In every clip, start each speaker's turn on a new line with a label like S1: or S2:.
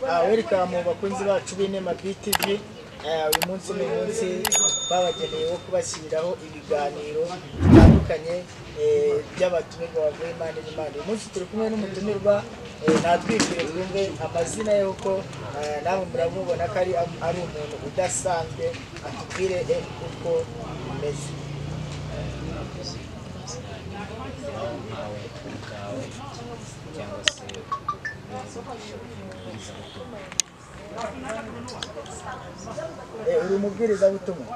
S1: Welcome bakunzi bacu b'Inema BTV. Uyu munsi ni umunsi babageneye wo kubashyiriraho ibiganiro bitandukanye by'abatumirwa bavuye impande n'impande. Uyu munsi turi kumwe n'umutumirwa, natwibwire twumve amazina ye kuko nawe muramubona ko ari umuntu udasanzwe, atubwire uko bimeze.
S2: Murakoze. Amazina ni Mpawe Ubwawe cyangwa se umubwirizabutumwa.
S1: Uri umubwirizabutumwa?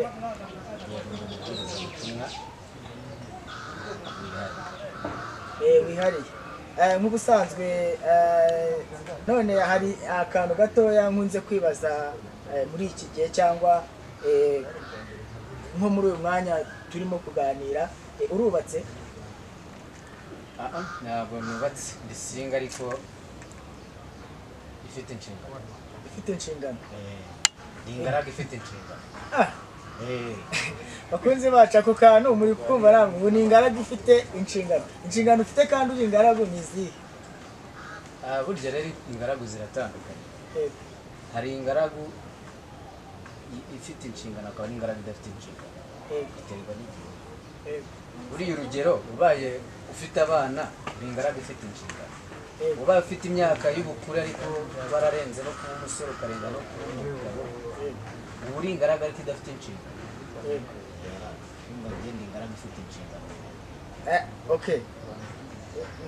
S2: Yego, ni umubwirizabutumwa wihariye.
S1: Wihariye. Nk'ubusanzwe none hari akantu gatoya nkunze kwibaza muri iki gihe cyangwa nko muri uyu mwanya turimo kuganira, urubatse?
S2: Ntabwo nubatse, ndi single ariko ifite inshingano.
S1: Ifite inshingano?
S2: Ndi ingaragu ifite inshingano.
S1: Bakunzi bacu, ako kantu muri kumva namwe, ubu ni ingaragu ifite inshingano. Inshingano ufite kandi uri ingaragu ni izihe?
S2: Burya rero ingaragu ziratandukanye. Hari ingaragu ifite inshingano, akaba n'ingaragu idafite inshingano. Biterwa n'igihe. Buriya urugero, ubaye ufite abana, uri ingaragu ifite inshingano. Ubaye ufite imyaka y'ubukure ariko wararenze no kuba umusore ukarenga no kuba umugabo, uba uri ingaragu ariko idafite inshingano. Ngenda ingaragu ifite inshingano.
S1: Okay,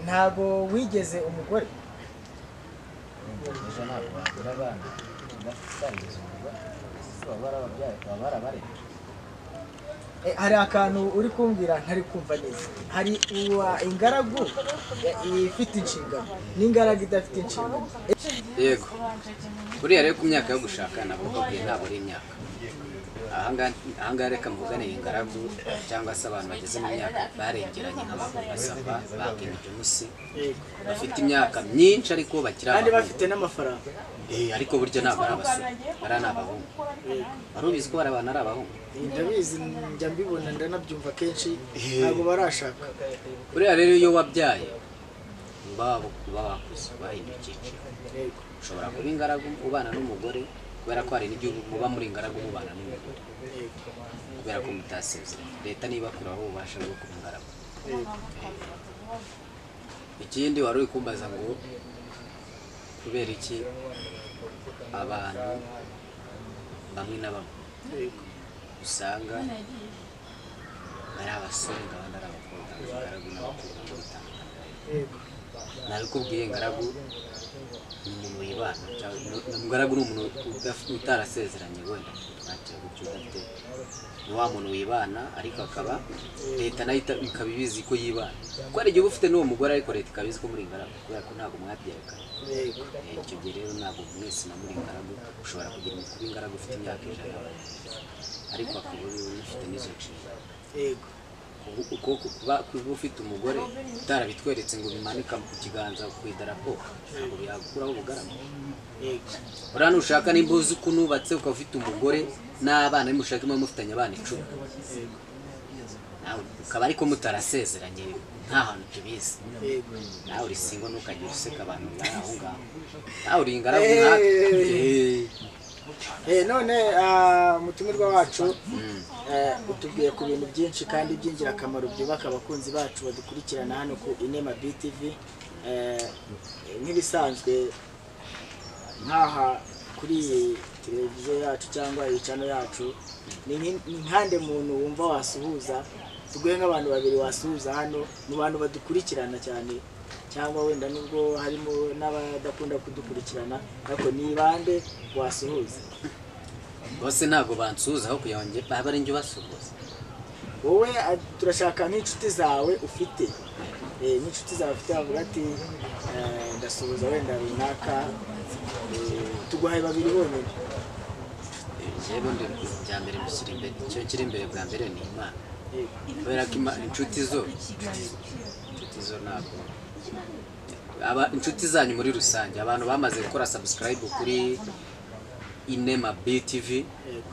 S1: ntabwo wigeze umugore?
S2: Ejo ntabwo wagira abana utarigeze umugore, baba barababyaye, baba barabareze.
S1: Hari akantu uri kumbwira ntari kumva neza. Hari uwa ingaragu ifite inshingano n'ingaragu idafite inshingano.
S2: Yego, buriya rero ku myaka yo gushaka ntabwo bakubwiye, ntabwo ari imyaka. Ahangaha reka mvugane ingaragu cyangwa se abantu bageze mu myaka barengeranye nk'abasaba ba King James, bafite imyaka myinshi ariko bakiri
S1: kandi
S2: abahungu.
S1: Bafite n'amafaranga.
S2: Ariko burya ntabwo ari abasore, bariya ni abahungu. Wari ubizi ko bari abantu ari abahungu?
S1: Ndabizi, njya mbibona, ndanabyumva kenshi, ntabwo barashaka.
S2: Buriya rero iyo wabyaye uba wakuze, wahinduye icyiciro. Ushobora kuba ingaragu ubana n'umugore, kubera ko hari n'igihe muba muri ingaragu mubana n'umugore, kubera ko mutasezeranye. Leta niba ikuraho ububasha bwo kuba ingaragu. Ikindi wari uri kumbaza ngo kubera iki abantu bamwe na bamwe usanga ari abasore abandi ari abakobwa, ingaragu n'abakobwa ngo bitandukanye. Nabikubwiye, ingaragu ni umuntu wibana cyangwa ingaragu ni umuntu utarasezeranye, wenda twakira gutyo, udafite, ni wa muntu wibana ariko akaba leta nayo ikaba ibizi ko yibana, kuko hari igihe uba ufite n'uwo mugore ariko leta ikaba izi ko muri ingaragu kubera ko ntabwo mwabyerekanye. Icyo gihe rero ntabwo mwese na muri ingaragu. Ushobora kugira kuba ingaragu ufite imyaka 100 ariko akaba ufite n'izo nshingano. Uko kuba ufite umugore utarabitweretse ngo bimanika ku kiganza ku idarapo, ntabwo byagukuraho ubugarama. Uriya nushaka, nimba uzi uko unubatse ukaba ufite umugore n'abana, nimushaka muba mufitanye abana 10, nawe ukaba ariko mutarasezeranye, nta hantu tubizi, nawe uri single, ntukajye useka abantu bari aho ngaho, nawe uri ingaragu nkatwe.
S1: None mutumirwa wacu, utubwiye ku bintu byinshi kandi by'ingirakamaro byubaka abakunzi bacu badukurikirana hano ku Inema BTV. Nk'ibisanzwe nk'aha kuri iyi televiziyo yacu cyangwa iyi channel yacu, ni nkande muntu wumva wasuhuza? Tuguhe nk'abantu babiri wasuhuza hano mu bantu badukurikirana cyane, cyangwa wenda nubwo harimo n'abadakunda kudukurikirana, ariko ni bande wasuhuza?
S2: Bose ntabwo bansuhuza, aho kugira ngo babe ari njye ubasuhuza.
S1: Wowe turashaka nk'inshuti zawe ufite, nk'inshuti zawe ufite bavuga ati ndasuhuza wenda runaka, tuguhaye babiri bonyine.
S2: Njyewe ubundi bya mbere mbishyira imbere, icyo kiri imbere bwa mbere ni Imana, kubera ko inshuti zo ntabwo aba inshuti zanyu muri rusange, abantu bamaze gukora subscribe kuri Inema BTV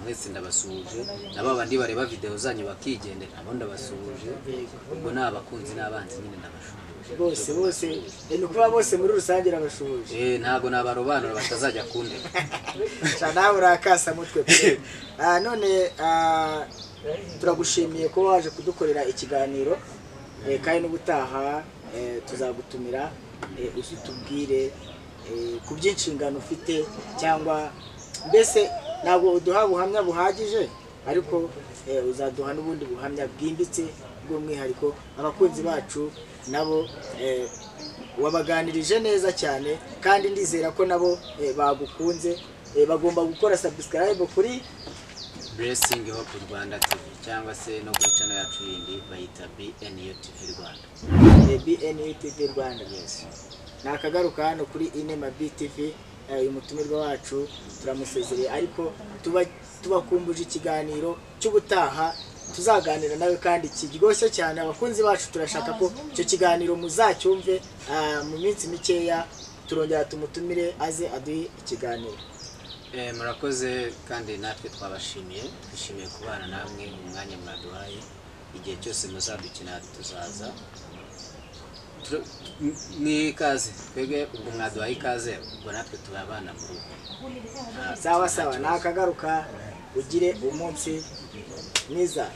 S2: mwese ndabasuhuje, nabo bandi bareba video zanyu bakigendera nabo ndabasuhuje. Ubwo ni abakunzi n'abanzi nyine ndabashuhuje.
S1: Bose bose, ni ukuba bose muri rusange urabashuhuje.
S2: Ntabwo nabarobanura batazajya kundeka.
S1: Sha nawe urakasa mutwe pe. None turagushimiye ko waje kudukorera ikiganiro, kandi n'ubutaha tuzagutumira, uze utubwire ku by'inshingano ufite, cyangwa mbese ntabwo uduha ubuhamya buhagije, ariko uzaduha n'ubundi buhamya bwimbitse bw'umwihariko. Abakunzi bacu nabo wabaganirije neza cyane, kandi ndizera ko nabo bagukunze. Bagomba gukora subscribe kuri
S2: Blessing Hope Rwanda TV, cyangwa se no kuri channel yacu yindi bayita BNU TV Rwanda.
S1: BNU TV Rwanda.
S2: Yes.
S1: Nakagaruka hano kuri Inema BTV. Uyu mutumirwa wacu turamusezereye, ariko tubakumbuje ikiganiro cy'ubutaha tuzaganira nawe kandi kiryoshye cyane. Abakunzi bacu turashaka ko icyo kiganiro muzacyumve. Mu minsi mikeya turongera tumutumire aze aduhe ikiganiro.
S2: Murakoze, kandi natwe twabashimiye, twishimiye kubana namwe mu mwanya mwaduhaye. Igihe cyose muzadukina tuzaza. Ni ikaze twebwe, ubwo mwaduhaye ikaze, ubwo natwe tuba abana mu rugo.
S1: Sawa sawa, nakagaruka, ugire umunsi mwiza.